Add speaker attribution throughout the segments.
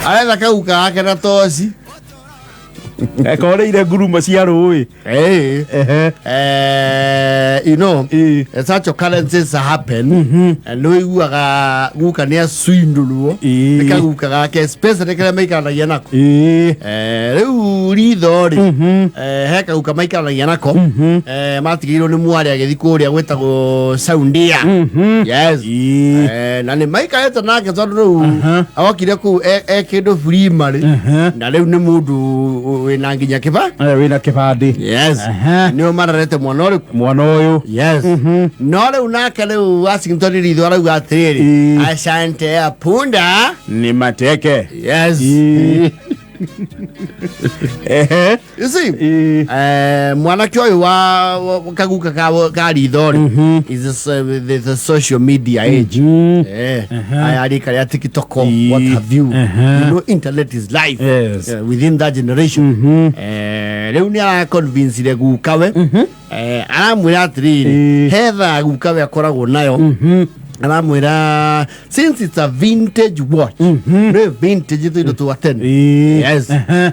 Speaker 1: Aretha kaguka gake na toci.
Speaker 2: Ekoreire ngurumo cia rũĩ.
Speaker 1: Hey.
Speaker 2: Ehe.
Speaker 1: Such occurrences happen. Nĩ ũiguaga guka nĩ acindũrwo nĩ kaguka gake, especially kĩrĩa maikaranagia nako. Rĩu ritho rĩ, he kaguka maikaranagia nako. Matigĩirwo nĩ mwarĩ agĩthiĩ kũrĩa gwĩtagwo Saudia. Yes. Na nĩ maikarĩte nake tondũ rĩu okire kũu e kĩndũ primary, na rĩu nĩ mũndũ wĩna nginya kĩba
Speaker 2: Wĩna kĩbandĩ.
Speaker 1: Yes. Nĩo mararete mwana ũrĩkũ?
Speaker 2: Mwana ũyũ.
Speaker 1: Yes. No rĩu nake rĩu Washington ritho arauga atĩrĩrĩ, asante ya punda
Speaker 2: nĩ mateke.
Speaker 1: Yes.
Speaker 2: Ehe.
Speaker 1: You see, mwanake ũyũ wa kaguka ka ritho rĩ, is this, the social media age. Aya rika rĩa TikTok, what have you. You know, internet is life. Within that generation. Rĩu nĩ araconvincire gukawe. Aramwĩra atĩrĩrĩ, he thaa gukawe akoragwo nayo. Aramwĩra since it's a vintage watch, nĩ vintage tũindo twa tene. Yes.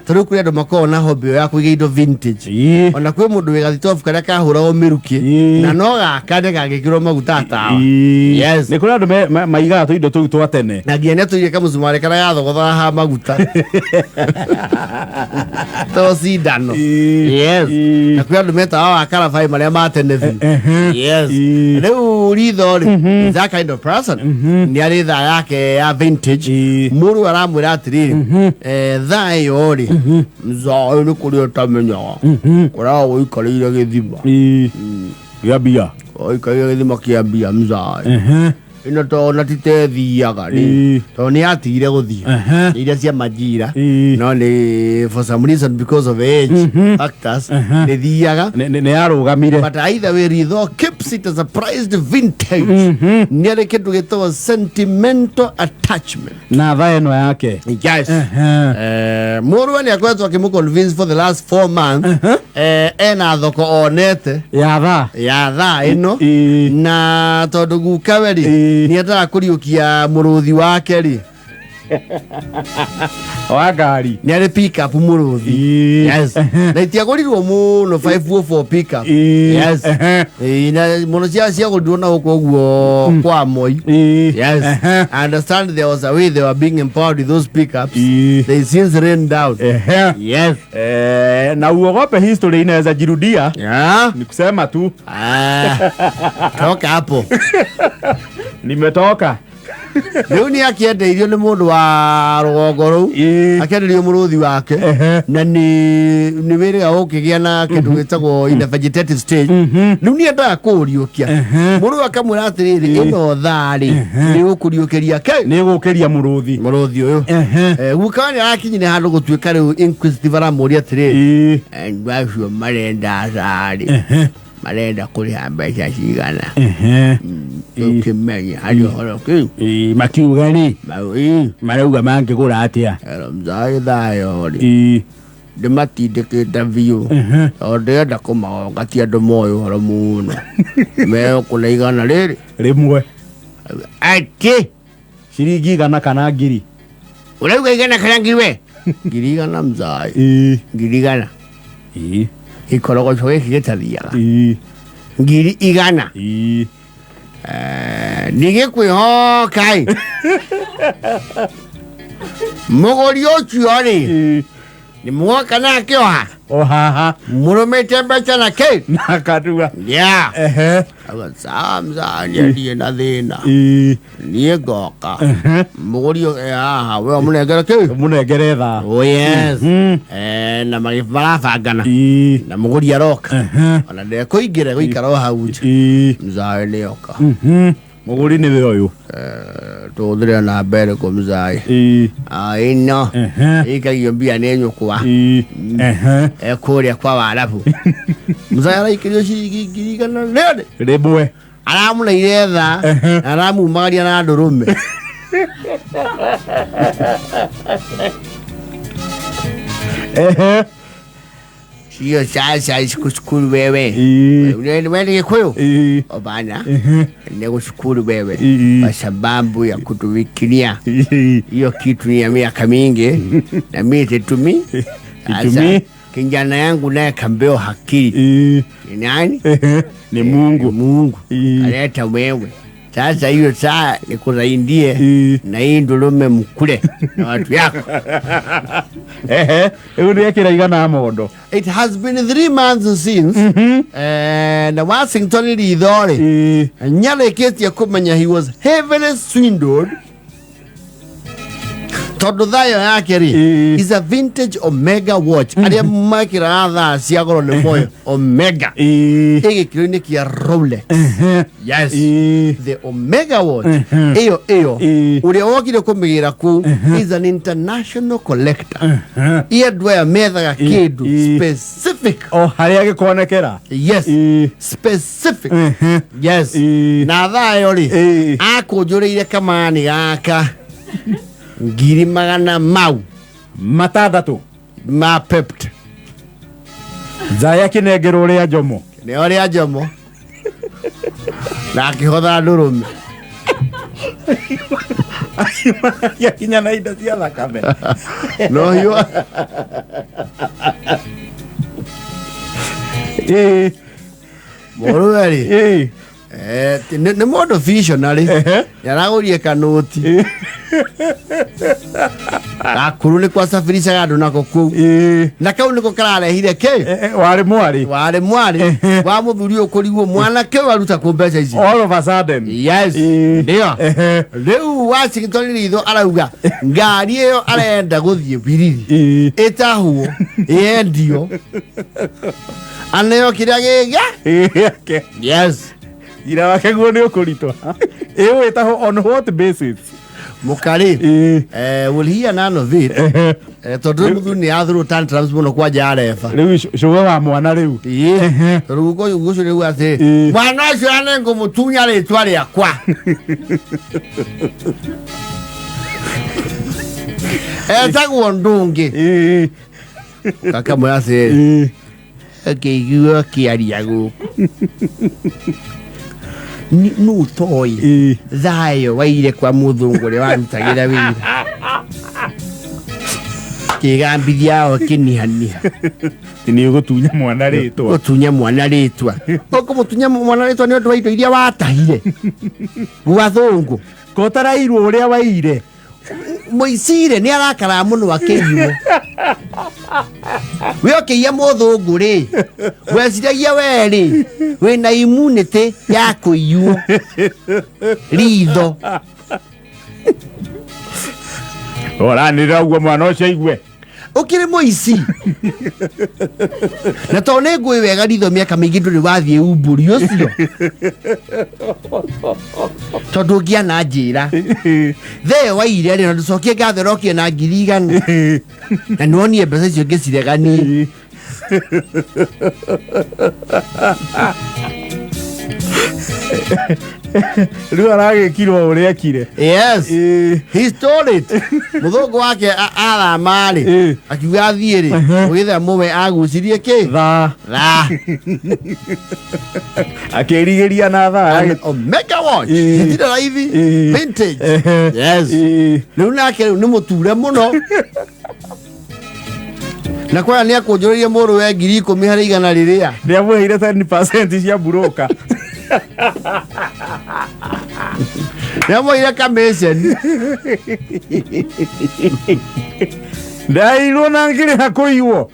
Speaker 1: Tondũ kũrĩ andũ makoragwo na hobby ya kũiga indo vintage. Ona kwĩ mũndũ wĩ gathitobu karĩa kahũragwo mĩrukĩ, na no gaka nĩ gagĩkĩrwo maguta tawa. Yes.
Speaker 2: Nĩ kũrĩ andũ maigaga tũindo tũu twa tene.
Speaker 1: Na nginya nĩ atũire kamũcumarĩ karĩa gathogothaga ha maguta to cindano. Yes. Na kwĩ andũ metaga wa karabai marĩa ma tene biũ. Yes. Rĩu ritho rĩ, is that kind of person. Nĩ arĩ thaa yake ya vintage. Mũrũ aramwĩra atĩrĩrĩ, thaa ĩyo rĩ, mzaa ũyũ nĩ kũrĩa ũtamenyaga ũraga ũikarĩire gĩthima.
Speaker 2: Gĩa mbia.
Speaker 1: Ũikarĩire gĩthima kĩa mbia, mzaa. Ĩno to ona titethiaga rĩ, tondũ nĩ yatigire gũthiĩ. Nĩ iria cia majira, no nĩ for some reason, because of age factors, nĩ thiaga.
Speaker 2: Nĩ yarũgamire.
Speaker 1: But either way, ritho keeps it as a prized vintage. Nĩ arĩ kĩndũ gĩtagwo sentimental attachment
Speaker 2: na thaa ĩno yake.
Speaker 1: Yes. Mũrũwe nĩ akoretwo akĩmũ for the last 4 months. Ena thoko onete
Speaker 2: ya thaa
Speaker 1: ya thaa ĩno, na tondũ gukawe rĩ, nĩ endaga kũriũkia mũrũthi wake rĩ.
Speaker 2: Wa ngari.
Speaker 1: Nĩ arĩ pickup mũrũthi. Yes. Na itiagũrirwo mũno 504 pickup. Yes. Na mũno ciagũrirwo na gũkũ ũguo kwa Moi. Yes. I understand there was a way they were being empowered with those pickups. They since rained down. Yes.
Speaker 2: Na uogope history inaweza jirudia. Ni kusema tu.
Speaker 1: Ah, toka hapo.
Speaker 2: Nimetoka.
Speaker 1: Rĩu nĩ akĩendeirio nĩ mũndũ wa rũgongo rũu. Akĩenderio mũrũthi wake, na nĩ wĩrĩga ũkĩgĩa na kĩndũ gĩtagwo in the vegetative stage. Rĩu nĩ endaga kũũriũkia. Mũrũ akamwĩra atĩrĩrĩ, ĩno thaa rĩ, nĩ ũkũriũkĩria kĩ?
Speaker 2: Nĩ gũkĩria mũrũthi.
Speaker 1: Mũrũthi ũyũ. Guka nĩ arakinyire handũ gũtuĩka rĩu inquisitive, aramũria atĩrĩrĩ, andũ acio marenda thaa rĩ, marenda kũrĩha mbeca cigana? Ũkĩmenya harĩ ũhoro kĩu.
Speaker 2: Makiuga rĩ, marauga mangĩgũra atĩa?
Speaker 1: Ero mzaĩ thayo rĩ, ndĩmatindĩkĩte biũ tondũ ndĩrenda kũmagonga, ti andũ moĩ ũhoro mũno, megũkũna 100 rĩrĩ.
Speaker 2: Rĩmwe.
Speaker 1: Atĩ?
Speaker 2: Ciringi 100 kana 1,000.
Speaker 1: Ũrauga 100 kana 1,000 we? 100,000, mzaĩ. 100,000. Gĩkorogoco gĩkĩ gĩtathiaga. 100,000. Ndigĩkwĩhoka ĩ mũgũri ũcio rĩ, nĩ mwoka nake oha?
Speaker 2: O haha.
Speaker 1: Mũrũmĩte mbeca na kĩ?
Speaker 2: Na kanua.
Speaker 1: Yeah. Auga, sawa mzaa, niĩ na thĩna. Niĩ ngoka mũgũri e haha, we ũmũnengere kĩ?
Speaker 2: Mũnengere thaa.
Speaker 1: Oh yes. Na marabangana na mũgũri aroka, ona ndekũingĩra, gũikara o hau nja. Mzae nĩ oka.
Speaker 2: Mũgũri nĩwe ũyũ.
Speaker 1: Tũhũthĩre namba ĩrĩkũ, mzae? Ĩno ĩikagio mbia nĩ nyũkwa ekũrĩa kwa warabu. Mzae araikĩrio ciringi 100,000 rĩothe.
Speaker 2: Rĩmwe.
Speaker 1: Aramũneire tha na aramumagaria na ndũrũme. Hiyo sasa isikushukuru wewe. Wewe ni Gikuyu? Obana. Nikushukuru wewe kwa sababu ya kutuwikilia hiyo kitu ya miaka mingi na mimi situmi. Sasa kijana yangu naye kambeo hakili. Ni nani?
Speaker 2: Ni Mungu.
Speaker 1: Mungu. Aleta wewe. Sasa hiyo saa nikusaidie na hii ndulume mkule na watu yako.
Speaker 2: Ehe, ni ekira igana mondo.
Speaker 1: It has been 3 months since na Washington Ritho nyareketie kumenya he was heavily swindled tondu thayo yake ri is a vintage Omega watch aria mekiraga thaa cia goro nĩ moyo Omega ĩgĩkĩro-inĩ kĩa Rolex. Yes, the Omega watch ĩyo ĩyo ũrĩa wokire kũmĩgĩra kũu is an international collector. Iye andũ aya methaga kĩndũ specific
Speaker 2: o harĩa gĩkonekera.
Speaker 1: Yes, specific. Yes, na thaa ĩyo rĩ akũnjũrĩire kamani gaka ngiri magana mau
Speaker 2: 600
Speaker 1: ma pept
Speaker 2: Zaya kinengerwo rĩa Njomo.
Speaker 1: Nĩo rĩa Njomo na akĩhotha ndũrũme
Speaker 2: Yakinya na indo cia thakame.
Speaker 1: No hiyo mũrũwe rĩ nĩ mũndũ visionary yaragũrie kanoti gakuru nĩ kwasafirishaga andũ nako kũu na kau nĩko kararehire kĩ
Speaker 2: warĩ mwarĩ
Speaker 1: warĩ mwarĩ wa mũthuri ũyũ kũrigwo mwanake ũyũ aruta kũ mbeca ici
Speaker 2: all of a sudden.
Speaker 1: Yes, ndio rĩu Washington Ritho arauga ngari ĩyo arenda gũthiĩ biriri ĩtahwo yendio aneo kĩrĩa gĩga. Yes,
Speaker 2: ira wake guo nĩ ũkũritũha. Ĩyo ĩtahwo on what basis?
Speaker 1: Mukari will hear none of it tondu mũthuri nĩ athurwo tantrums mũno kwanja areba
Speaker 2: rĩu cũwe wa mwana rĩu
Speaker 1: tondũ guko ũcio rĩu atĩ mwana ũcio anengũmũtunya rĩtwa rĩakwa etagwo Ndũngĩ gakamwĩra atĩrĩrĩ akĩigua akĩaria gũkũ nũ ũtoĩ thayo waire kwa mũthũngũ ũrĩa warutagĩra wĩra kĩgambithia o kĩnihaniha
Speaker 2: nĩ ũgũtunya mwana rĩtwa
Speaker 1: gũtunya mwana rĩtwa ũkũmũtunya mwana rĩtwa nĩ ũndũ wa indo iria watahire gwa thũngũ
Speaker 2: kotarairwo ũrĩa waire
Speaker 1: mũicire nĩ arakaraga mũno akĩiywo we ũkĩiya mũthũngũ rĩ weciragia we rĩ wĩna immunity ya kũiywo ritho
Speaker 2: ũranĩrĩra ũguo mwana ũcio aigue
Speaker 1: ũkĩrĩ mũici na tondũ nĩ ngũĩ wega ritho mĩaka mĩingĩ ndũrĩ wathiĩ umbũri ũcio tondũ ũngĩana njĩra thee waire rĩ na ndũcokie ngatho ĩrokie na 100,000 na nĩwonie mbeca icio ngĩcireganie
Speaker 2: rĩu aragĩkirwo ũrĩa ekire.
Speaker 1: Yes, he stole it. Mũthũngũ wake athama rĩ akiuga athiĩ rĩ ũgĩtha mũwe agucirie kĩ
Speaker 2: thaa
Speaker 1: thaa
Speaker 2: akĩrigĩria na thaa
Speaker 1: Omega watch itirĩ raithi vintage. Yes, rĩu nake rĩu nĩ mũture mũno na kwaya nĩ akũnjũrĩrie mũrũwe 10,000 harĩ igana rĩrĩa
Speaker 2: nĩ amũheire 10% cia mburũka
Speaker 1: nĩamũheire commission
Speaker 2: ndairwo na ngĩrĩha kũiywo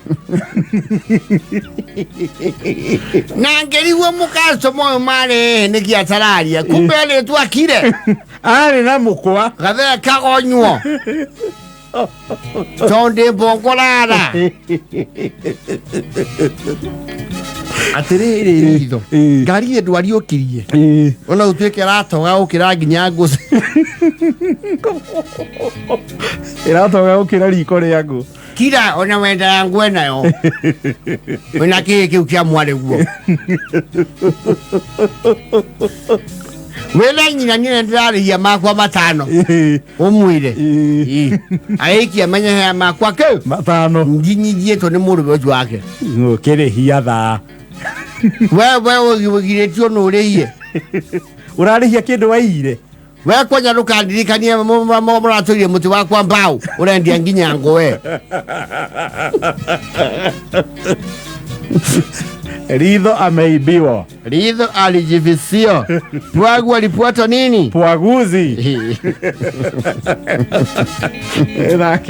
Speaker 1: na ngĩrigwo mũkacoma ũyũ marĩ nĩkĩ atararia kumbe rĩtwa akire
Speaker 2: arĩ na mũkwa
Speaker 1: gathee kagonywo tondũ ndĩ mbongorara atĩrĩrĩ ritho ngari ĩ ndwariũkirie ona ũtuĩke ĩratoga gũkĩra nginya ngũ
Speaker 2: ĩratoga gũkĩra riko rĩa ngũ
Speaker 1: kira ona wendaga ngwe nayo wĩna kĩĩ kĩu kĩa mwarĩ guo Wĩna nyina niĩ nĩndĩrarĩhia makwa matano. Ũmwĩre. Ĩ. Arĩkia menye hea makwa kĩ.
Speaker 2: Matano.
Speaker 1: Nginyinjiĩtwo nĩ mũrũme ũcio wake.
Speaker 2: Ũkĩrĩhia thaa.
Speaker 1: We ũgirĩtio nũ ũrĩhie.
Speaker 2: Ũrarĩhia kĩndũ waiyire.
Speaker 1: We kwanja ndũkandirikanie mũratũire mũtĩ wakwa mbaũ ũrendia nginya ngũ we.
Speaker 2: Ritho ameibiwa.
Speaker 1: Ritho alijifisio. Pwagu alifuatwa nini?
Speaker 2: Pwaguzi. Nake.